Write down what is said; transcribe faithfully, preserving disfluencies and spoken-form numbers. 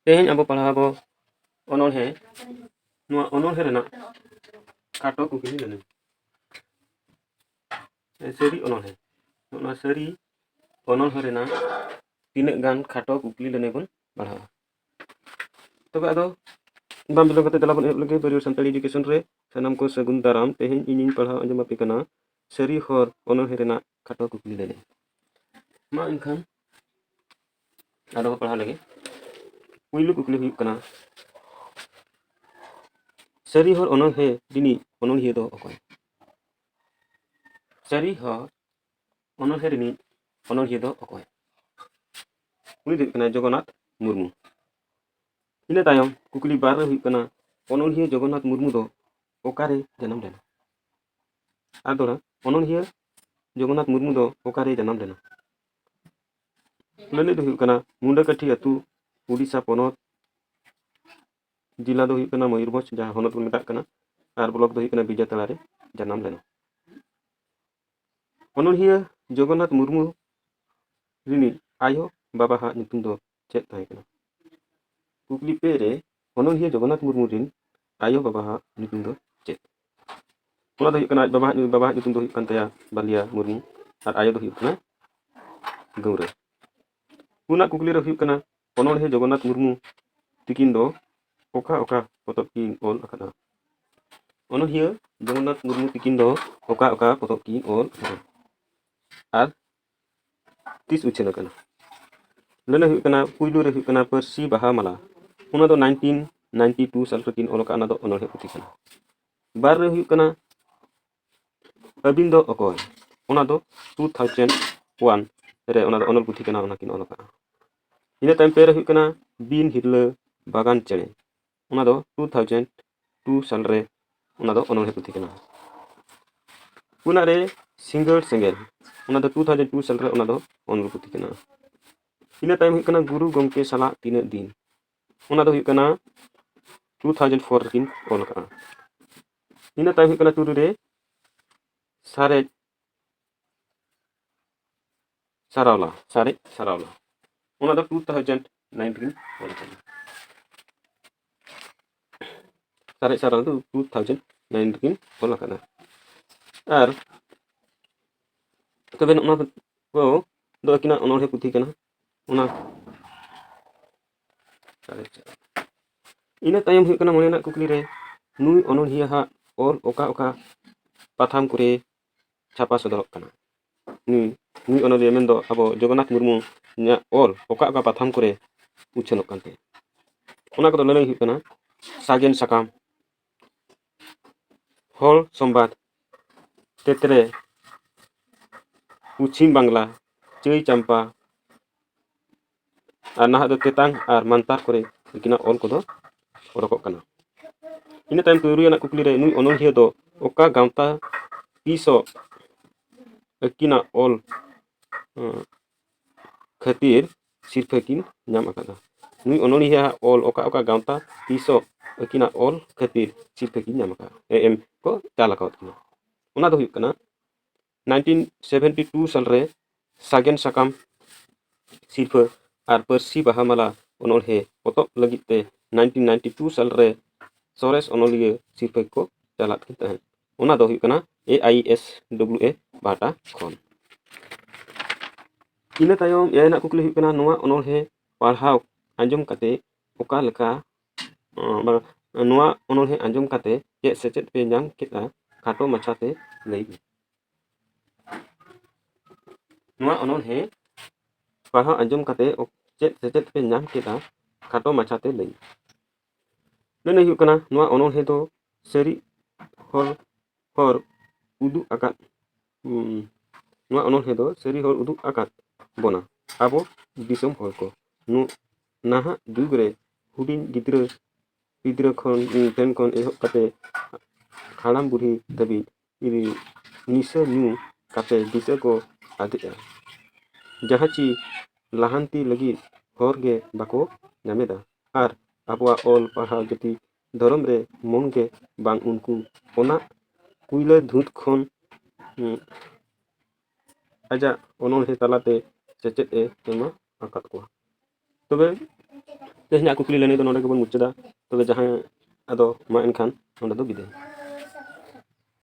ᱛᱮᱦᱮᱧ ᱟᱵᱚ ᱯᱟᱲᱦᱟᱣ ᱟᱵᱚ ᱚᱱᱚᱬᱦᱮ᱾ ᱱᱚᱣᱟ ᱚᱱᱚᱬᱦᱮ ᱨᱮᱱᱟᱜ ᱠᱷᱟᱴᱚ ᱠᱩᱠᱞᱤ ᱞᱟᱹᱱᱟᱹᱭ᱾ ᱥᱟᱹᱨᱤ ᱚᱱᱚᱬᱦᱮ᱾ ᱱᱚᱣᱟ ᱥᱟᱹᱨᱤ ᱚᱱᱚᱬᱦᱮ ᱨᱮᱱᱟᱜ ᱛᱤᱱᱟᱹᱜ ᱜᱟᱱ ᱠᱷᱟᱴᱚ ᱠᱩᱠᱞᱤ ᱞᱟᱹᱱᱟᱹᱭ ᱵᱚᱱ ᱯᱟᱲᱦᱟᱣᱟ᱾ ᱛᱚᱵᱮ ᱟᱫᱚ ᱵᱟᱝ ᱵᱤᱞᱚᱢ ᱠᱟᱛᱮ ᱫᱮᱞᱟ ᱵᱚᱱ ᱮᱦᱚᱵ ᱞᱮᱜᱮ᱾ ᱵᱟᱹᱨᱭᱟᱹᱲ ᱥᱟᱱᱛᱟᱲᱤ ᱮᱰᱩᱠᱮᱥᱚᱱ ᱨᱮ ᱥᱟᱱᱟᱢ ᱠᱚ ᱥᱟᱹᱜᱩᱱ ᱫᱟᱨᱟᱢ᱾ ᱛᱮᱦᱮᱧ ᱤᱧᱤᱧ ᱯᱟᱲᱦᱟᱣ ᱟᱸᱡᱚᱢ ᱟᱯᱮ ᱠᱟᱱᱟ ᱥᱟᱹᱨᱤ ᱦᱚᱨ ᱚᱱᱚᱬᱦᱮ ᱨᱮᱱᱟᱜ ᱠᱷᱟᱴᱚ ᱠᱩᱠᱞᱤ ᱞᱟᱹᱱᱟᱹᱭ᱾ ᱢᱟ ᱮᱱᱠᱷᱟᱱ ᱟᱨᱦᱚᱸ ᱯᱟᱲᱦᱟᱣ ᱞᱮᱜᱮ᱾ ᱯᱩᱭᱞᱩ ᱠᱩᱠᱞᱤ ᱦᱩᱭᱩᱜ ᱠᱟᱱᱟ, ᱥᱟᱹᱨᱤ ᱦᱚᱨ ᱚᱱᱚᱬᱦᱮ ᱨᱤᱱᱤᱡ ᱚᱱᱚᱬᱦᱤᱭᱟᱹ ᱫᱚ ᱚᱠᱚᱭ? ᱥᱟᱹᱨᱤ ᱦᱚᱨ ᱚᱱᱚᱬᱦᱮ ᱨᱤᱱᱤᱡ ᱚᱱᱚᱬᱦᱤᱭᱟᱹ ᱫᱚ ᱚᱠᱚᱭ? ᱩᱱᱤ ᱫᱚ ᱦᱩᱭᱩᱜ ᱠᱟᱱᱟ ᱡᱚᱜᱚᱱᱱᱟᱛᱷ ᱢᱩᱨᱢᱩ᱾ ᱤᱱᱟᱹ ᱛᱟᱭᱚᱢ ᱠᱩᱠᱞᱤ ᱵᱟᱨ ᱨᱮ ᱦᱩᱭᱩᱜ ᱠᱟᱱᱟ, ᱚᱱᱚᱬᱦᱤᱭᱟᱹ ᱡᱚᱜᱚᱱᱱᱟᱛᱷ ᱢᱩᱨᱢᱩ ᱫᱚ ᱚᱠᱟᱨᱮ ᱡᱟᱱᱟᱢ ᱞᱮᱱᱟ? ᱟᱨ ᱫᱚᱦᱲᱟ, ᱚᱱᱚᱬᱦᱤᱭᱟᱹ ᱡᱚᱜᱚᱱᱱᱟᱛᱷ ᱢᱩᱨᱢᱩ ᱫᱚ ᱚᱠᱟᱨᱮ ᱡᱟᱱᱟᱢ ᱞᱮᱱᱟ? ᱞᱟᱹᱞᱟᱹᱭ ᱫᱚ ᱦᱩᱭᱩᱜ ᱠᱟᱱᱟ ᱢᱩᱱᱰᱟᱹᱠᱟᱹᱴᱷᱤ ᱟᱹᱛᱩ, ᱩᱰᱤᱥᱟ ᱯᱚᱱᱚᱛ, ᱡᱮᱞᱟ ᱫᱚ ᱦᱩᱭᱩᱜ ᱠᱟᱱᱟ ᱢᱚᱭᱩᱨᱵᱷᱚᱸᱡᱽ, ᱡᱟᱦᱟᱸ ᱦᱚᱱᱚᱛ ᱵᱚᱱ ᱢᱮᱛᱟᱜ ᱠᱟᱱᱟ, ᱟᱨ ᱵᱞᱚᱠ ᱫᱚ ᱦᱩᱭᱩᱜ ᱠᱟᱱᱟ ᱵᱤᱡᱟᱛᱟᱲᱟ ᱨᱮ ᱡᱟᱱᱟᱢ ᱞᱮᱱᱟ᱾ ᱚᱱᱚᱬᱦᱤᱭᱟᱹ ᱡᱚᱜᱚᱱᱱᱟᱛᱷ ᱢᱩᱨᱢᱩ ᱨᱤᱱᱤᱡ ᱟᱭᱳ ᱵᱟᱵᱟᱣᱟᱜ ᱧᱩᱛᱩᱢ ᱫᱚ ᱪᱮᱫ ᱛᱟᱦᱮᱸ ᱠᱟᱱᱟ? ᱠᱩᱠᱞᱤ ᱯᱮ ᱨᱮ, ᱚᱱᱚᱬᱦᱤᱭᱟᱹ ᱡᱚᱜᱚᱱᱱᱟᱛᱷ ᱢᱩᱨᱢᱩ ᱨᱤᱱ ᱟᱭᱳ ᱵᱟᱵᱟᱣᱟᱜ ᱧᱩᱛᱩᱢ ᱫᱚ ᱪᱮᱫ? ᱚᱱᱟ ᱫᱚ ᱦᱩᱭᱩᱜ ᱠᱟᱱᱟ ᱟᱡ ᱵᱟᱵᱟᱣᱟᱜ ᱧᱩ-, ᱵᱟᱵᱟᱣᱟᱜ ᱧᱩᱛᱩᱢ ᱫᱚ ᱦᱩᱭᱩᱜ ᱠᱟᱱ ᱛᱟᱭᱟ ᱵᱟᱞᱤᱭᱟ ᱢᱩᱨᱢᱩ ᱟᱨ ᱟᱭᱳ ᱫᱚ ᱦᱩᱭᱩᱜ ᱠᱟᱱᱟ ᱜᱟᱹᱣᱨᱟᱹ᱾ ᱯᱩᱱᱟᱜ ᱠᱩᱠᱞᱤ ᱨᱮ ᱦᱩᱭᱩᱜ ᱠᱟᱱᱟ, ᱚᱱᱚᱬᱦᱤᱭᱟᱹ ᱡᱚᱜᱚᱱᱱᱟᱛᱷ ᱢᱩᱨᱢᱩ ᱛᱤᱠᱤᱱ ᱫᱚ ᱚᱠᱟ ᱚᱠᱟ ᱯᱚᱛᱚᱵ ᱠᱤᱱ ᱚᱞ ᱟᱠᱟᱫᱟ? ᱚᱱᱚᱬᱦᱤᱭᱟᱹ ᱡᱚᱜᱚᱱᱱᱟᱛᱷ ᱢᱩᱨᱢᱩ ᱛᱤᱠᱤᱱ ᱫᱚ ᱚᱠᱟ ᱚᱠᱟ ᱯᱚᱛᱚᱵ ᱠᱤᱱ ᱚᱞ ᱟᱠᱟᱫᱟ ᱟᱨ ᱛᱤᱥ ᱩᱪᱷᱟᱹᱱ ᱟᱠᱟᱱᱟ? ᱞᱟᱹᱞᱟᱹᱭ ᱦᱩᱭᱩᱜ ᱠᱟᱱᱟ, ᱯᱩᱭᱞᱩ ᱨᱮ ᱦᱩᱭᱩᱜ ᱠᱟᱱᱟ ᱯᱟᱹᱨᱥᱤ ᱵᱟᱦᱟ ᱢᱟᱞᱟ, ᱚᱱᱟ ᱫᱚ ᱱᱟᱭᱤᱱᱴᱤᱱ ᱱᱟᱭᱤᱱᱴᱤ ᱴᱩ ᱥᱟᱞ ᱨᱮᱠᱤᱱ ᱚᱞ ᱟᱠᱟᱫ, ᱚᱱᱟ ᱫᱚ ᱚᱱᱚᱬᱦᱮ ᱯᱩᱛᱷᱤ ᱠᱟᱱᱟ᱾ ᱵᱟᱨ ᱨᱮ ᱦᱩᱭᱩᱜ ᱠᱟᱱᱟ ᱟᱹᱵᱤᱱ ᱫᱚ ᱚᱠᱚᱭ, ᱚᱱᱟ ᱫᱚ ᱴᱩ ᱛᱷᱟᱣᱡᱮᱱᱰ ᱳᱣᱟᱱ ᱨᱮ ᱚᱱᱟ ᱫᱚ ᱚᱱᱚᱞ ᱯᱩᱛᱷᱤ ᱠᱟᱱᱟ, ᱚᱱᱟ ᱠᱤᱱ ᱚᱞ ᱟᱠᱟᱫᱼᱟ᱾ ᱤᱱᱟᱹ ᱛᱟᱭᱚᱢ ᱯᱮ ᱨᱮ ᱦᱩᱭᱩᱜ ᱠᱟᱱᱟ ᱵᱤᱱ ᱦᱤᱨᱞᱟᱹ ᱵᱟᱜᱟᱱ ᱪᱮᱬᱮ, ᱚᱱᱟ ᱫᱚ ᱴᱩ ᱛᱷᱟᱣᱡᱮᱱᱰ ᱴᱩ ᱥᱟᱞ ᱨᱮ ᱚᱱᱟ ᱫᱚ ᱚᱱᱚᱬᱦᱮ ᱯᱩᱛᱷᱤ ᱠᱟᱱᱟ᱾ ᱯᱩᱱᱟᱜ ᱨᱮ ᱥᱤᱸᱜᱟᱹᱲ ᱥᱮᱸᱜᱮᱞ, ᱚᱱᱟ ᱫᱚ ᱴᱩ ᱛᱷᱟᱣᱡᱮᱱᱰ ᱴᱩ ᱥᱟᱞ ᱨᱮ ᱚᱱᱟ ᱫᱚ ᱚᱱᱚᱞ ᱯᱩᱛᱷᱤ ᱠᱟᱱᱟ᱾ ᱤᱱᱟᱹ ᱛᱟᱭᱚᱢ ᱦᱩᱭᱩᱜ ᱠᱟᱱᱟ ᱜᱩᱨᱩ ᱜᱚᱢᱠᱮ ᱥᱟᱞᱟᱜ ᱛᱤᱱᱟᱹᱜ ᱫᱤᱱ, ᱚᱱᱟ ᱫᱚ ᱦᱩᱭᱩᱜ ᱠᱟᱱᱟ ᱴᱩ ᱛᱷᱟᱣᱡᱮᱱᱰ ᱯᱷᱳᱨ ᱨᱮᱠᱤᱱ ᱚᱞ ᱟᱠᱟᱫᱼᱟ᱾ ᱤᱱᱟᱹ ᱛᱟᱭᱚᱢ ᱦᱩᱭᱩᱜ ᱠᱟᱱᱟ ᱴᱩᱨᱩ ᱨᱮ ᱥᱟᱨᱮᱡ ᱥᱟᱨᱟᱣᱞᱟ, ᱥᱟᱨᱮᱡ ᱥᱟᱨᱟᱣᱞᱟ, ᱚᱱᱟ ᱫᱚ ᱴᱩ ᱛᱷᱟᱣᱡᱮᱱᱰ ᱱᱟᱭᱤᱱ ᱨᱮᱠᱤᱱ ᱚᱞ ᱟᱠᱟᱫᱟ᱾ ᱥᱟᱨᱮᱡ ᱥᱟᱨᱟ ᱫᱚ ᱴᱩ ᱛᱷᱟᱣᱡᱮᱱᱰ ᱱᱟᱭᱤᱱ ᱨᱮᱠᱤᱱ ᱚᱞ ᱟᱠᱟᱫᱟ᱾ ᱟᱨ ᱛᱚᱵᱮ ᱱᱚᱜᱼᱚ ᱱᱚᱣᱟ ᱠᱚ ᱫᱚ ᱟᱹᱠᱤᱱᱟᱜ ᱚᱱᱚᱬᱦᱮ ᱯᱩᱛᱷᱤ ᱠᱟᱱᱟ᱾ ᱚᱱᱟ ᱤᱱᱟᱹ ᱛᱟᱭᱚᱢ ᱦᱩᱭᱩᱜ ᱠᱟᱱᱟ ᱢᱚᱬᱮ ᱨᱮᱱᱟᱜ ᱠᱩᱠᱞᱤ ᱨᱮ, ᱱᱩᱭ ᱚᱱᱚᱬᱦᱤᱭᱟᱹ ᱦᱟᱜ ᱚᱞ ᱚᱠᱟ ᱚᱠᱟ ᱯᱟᱛᱷᱟᱢ ᱠᱚᱨᱮ ᱪᱷᱟᱯᱟ ᱥᱚᱫᱚᱨᱚᱜ ᱠᱟᱱᱟ? ᱱᱩᱭ ᱱᱩᱭ ᱚᱱᱚᱞᱤᱭᱟᱹ ᱢᱮᱱᱫᱚ ᱟᱵᱚ ᱡᱚᱜᱚᱱᱱᱟᱛᱷ ᱢᱩᱨᱢᱩ ᱧᱟᱜ ᱚᱞ ᱚᱠᱟ ᱚᱠᱟ ᱯᱟᱛᱷᱟᱢ ᱠᱚᱨᱮ ᱩᱪᱷᱟᱹᱱᱚᱜ ᱠᱟᱱ ᱛᱟᱭᱟ? ᱚᱱᱟ ᱠᱚᱫᱚ ᱞᱟᱹᱞᱟᱹᱭ ᱦᱩᱭᱩᱜ ᱠᱟᱱᱟ ᱥᱟᱜᱮᱱ ᱥᱟᱠᱟᱢ, ᱦᱚᱲ ᱥᱚᱢᱵᱟᱫ, ᱛᱮᱛᱨᱮ, ᱯᱚᱪᱷᱤᱢ ᱵᱟᱝᱞᱟ, ᱪᱟᱹᱭ ᱪᱟᱢᱯᱟ, ᱟᱨ ᱱᱟᱦᱟᱜ ᱫᱚ ᱛᱮᱛᱟᱝ ᱟᱨ ᱢᱟᱱᱛᱟᱨ ᱠᱚᱨᱮ ᱩᱱᱠᱤᱱᱟᱜ ᱚᱞ ᱠᱚᱫᱚ ᱚᱰᱚᱠᱚᱜ ᱠᱟᱱᱟ᱾ ᱤᱱᱟᱹ ᱛᱟᱭᱚᱢ ᱛᱩᱨᱩᱭ ᱟᱱᱟᱜ ᱠᱩᱠᱞᱤ ᱨᱮ, ᱱᱩᱭ ᱚᱱᱚᱬᱦᱤᱭᱟᱹ ᱫᱚ ᱚᱠᱟ ᱜᱟᱶᱛᱟ ᱛᱤᱥᱚᱜ ᱟᱹᱠᱤᱱᱟᱜ ᱚᱞ, ᱟᱸ, ᱠᱷᱟᱹᱛᱤᱨ ᱥᱤᱨᱯᱷᱟᱹ ᱠᱤᱱ ᱧᱟᱢ ᱟᱠᱟᱫᱟ? ᱱᱩᱭ ᱚᱱᱚᱬᱦᱤᱭᱟᱹ ᱟᱜ ᱚᱞ ᱚᱠᱟ ᱚᱠᱟ ᱜᱟᱶᱛᱟ ᱛᱤᱥᱚᱜ ᱟᱹᱠᱤᱱᱟᱜ ᱚᱞ ᱠᱷᱟᱹᱛᱤᱨ ᱥᱤᱨᱯᱷᱟᱹ ᱠᱤᱱ ᱧᱟᱢ ᱟᱠᱟᱫᱟ, ᱮ ᱮᱢ ᱠᱚ ᱪᱟᱞ ᱟᱠᱟᱫ ᱠᱤᱱᱟ? ᱚᱱᱟ ᱫᱚ ᱦᱩᱭᱩᱜ ᱠᱟᱱᱟ, ᱱᱟᱭᱤᱱᱴᱤᱱ ᱥᱮᱵᱷᱮᱱᱴᱤ ᱴᱩ ᱥᱟᱞ ᱨᱮ ᱥᱟᱜᱮᱱ ᱥᱟᱠᱟᱢ ᱥᱤᱨᱯᱷᱟᱹ ᱟᱨ ᱯᱟᱹᱨᱥᱤ ᱵᱟᱦᱟ ᱢᱟᱞᱟ ᱚᱱᱚᱬᱦᱮ ᱯᱚᱛᱚᱵ ᱞᱟᱹᱜᱤᱫ ᱛᱮ ᱱᱟᱭᱤᱱᱴᱤᱱ ᱱᱟᱭᱤᱱᱴᱤ ᱴᱩ ᱥᱟᱞ ᱨᱮ ᱥᱚᱨᱮᱥ ᱚᱱᱚᱞᱤᱭᱟᱹ ᱥᱤᱨᱯᱷᱟᱹ ᱠᱚ ᱪᱟᱞᱟᱜ ᱠᱟᱱ ᱛᱟᱦᱮᱸᱫ᱾ ᱚᱱᱟ ᱫᱚ ᱦᱩᱭᱩᱜ ᱠᱟᱱᱟ ᱮ ᱟᱭ ᱮᱥ ᱰᱟᱵᱽᱞᱤᱭᱩ ᱮ ᱯᱟᱦᱴᱟ ᱠᱷᱚᱱ᱾ ᱤᱱᱟᱹ ᱛᱟᱭᱚᱢ ᱮᱭᱟᱭ ᱨᱮᱱᱟᱜ ᱠᱩᱠᱞᱤ ᱦᱩᱭᱩᱜ ᱠᱟᱱᱟ, ᱱᱚᱣᱟ ᱚᱱᱚᱬᱦᱮ ᱯᱟᱲᱦᱟᱣ ᱟᱸᱡᱚᱢ ᱠᱟᱛᱮ ᱚᱠᱟ ᱞᱮᱠᱟ, ᱟᱸ, ᱵᱟᱝ, ᱱᱚᱣᱟ ᱚᱱᱚᱬᱦᱮ ᱟᱸᱡᱚᱢ ᱠᱟᱛᱮ ᱪᱮᱫ ᱥᱮᱪᱮᱫ ᱯᱮ ᱧᱟᱢ ᱠᱮᱫᱟ? ᱠᱷᱟᱴᱚ ᱢᱟᱪᱷᱟᱛᱮ ᱞᱟᱹᱭ ᱢᱮ᱾ ᱱᱚᱣᱟ ᱚᱱᱚᱬᱦᱮ ᱯᱟᱲᱦᱟᱣ ᱟᱸᱡᱚᱢ ᱠᱟᱛᱮ ᱚᱠ-, ᱪᱮᱫ ᱥᱮᱪᱮᱫ ᱯᱮ ᱧᱟᱢ ᱠᱮᱫᱟ? ᱠᱷᱟᱴᱚ ᱢᱟᱪᱷᱟᱛᱮ ᱞᱟᱹᱭ ᱢᱮ᱾ ᱢᱮᱱ ᱦᱩᱭᱩᱜ ᱠᱟᱱᱟ, ᱱᱚᱣᱟ ᱚᱱᱚᱬᱦᱮ ᱫᱚ ᱥᱟᱹᱨᱤ ᱦᱚᱲ, ᱦᱚᱨ ᱩᱫᱩᱜ ᱟᱠᱟᱫ, ᱩᱸ, ᱱᱚᱣᱟ ᱚᱱᱚᱬᱦᱮ ᱫᱚ ᱥᱟᱹᱨᱤ ᱦᱚᱨ ᱩᱫᱩᱜ ᱟᱠᱟᱫ ᱵᱚᱱᱟ ᱟᱵᱚ ᱫᱤᱥᱚᱢ ᱦᱚᱲ ᱠᱚ᱾ ᱱᱩ-, ᱱᱟᱦᱟᱜ ᱡᱩᱜᱽ ᱨᱮ ᱦᱩᱰᱤᱧ ᱜᱤᱫᱽᱨᱟᱹ, ᱜᱤᱫᱽᱨᱟᱹ ᱠᱷᱚᱱ, ᱴᱷᱮᱱ ᱠᱷᱚᱱ ᱮᱦᱚᱵ ᱠᱟᱛᱮ ᱦᱟᱲᱟᱢ ᱵᱩᱲᱦᱤ ᱫᱷᱟᱹᱵᱤᱡ ᱱᱤᱥᱟᱹ ᱧᱩ ᱠᱟᱛᱮ ᱫᱤᱥᱟᱹ ᱠᱚ ᱟᱫᱮᱜᱼᱟ᱾ ᱡᱟᱦᱟᱸ ᱪᱤ ᱞᱟᱦᱟᱱᱛᱤ ᱞᱟᱹᱜᱤᱫ ᱦᱚᱨ ᱜᱮ ᱵᱟᱠᱚ ᱧᱟᱢᱮᱫᱟ᱾ ᱟᱨ ᱟᱵᱚᱣᱟᱜ ᱚᱞ ᱯᱟᱲᱦᱟᱣ ᱡᱟᱹᱛᱤ ᱫᱷᱚᱨᱚᱢ ᱨᱮ ᱢᱚᱱ ᱜᱮ ᱵᱟᱝ ᱩᱱᱠᱩ ᱚᱱᱟ ᱠᱩᱭᱞᱟᱹ ᱫᱷᱩᱸᱛ ᱠᱷᱚᱱ, ᱩᱸ, ᱟᱡᱟᱜ ᱚᱱᱚᱬᱦᱮ ᱛᱟᱞᱟᱛᱮ ᱥᱮᱪᱮᱫ ᱮ ᱮᱢᱟ ᱟᱠᱟᱫ ᱠᱚᱣᱟ᱾ ᱛᱚᱵᱮ ᱛᱮᱦᱮᱧᱟᱜ ᱠᱩᱠᱞᱤ ᱞᱟᱹᱱᱟᱹᱭ ᱫᱚ ᱱᱚᱰᱮ ᱜᱮᱵᱚᱱ ᱢᱩᱪᱟᱹᱫᱟ᱾ ᱛᱚᱵᱮ ᱡᱟᱦᱟᱸᱭ ᱟᱫᱚ ᱢᱟ ᱮᱱᱠᱷᱟᱱ ᱱᱚᱰᱮ ᱫᱚ ᱵᱤᱫᱟᱹᱭ᱾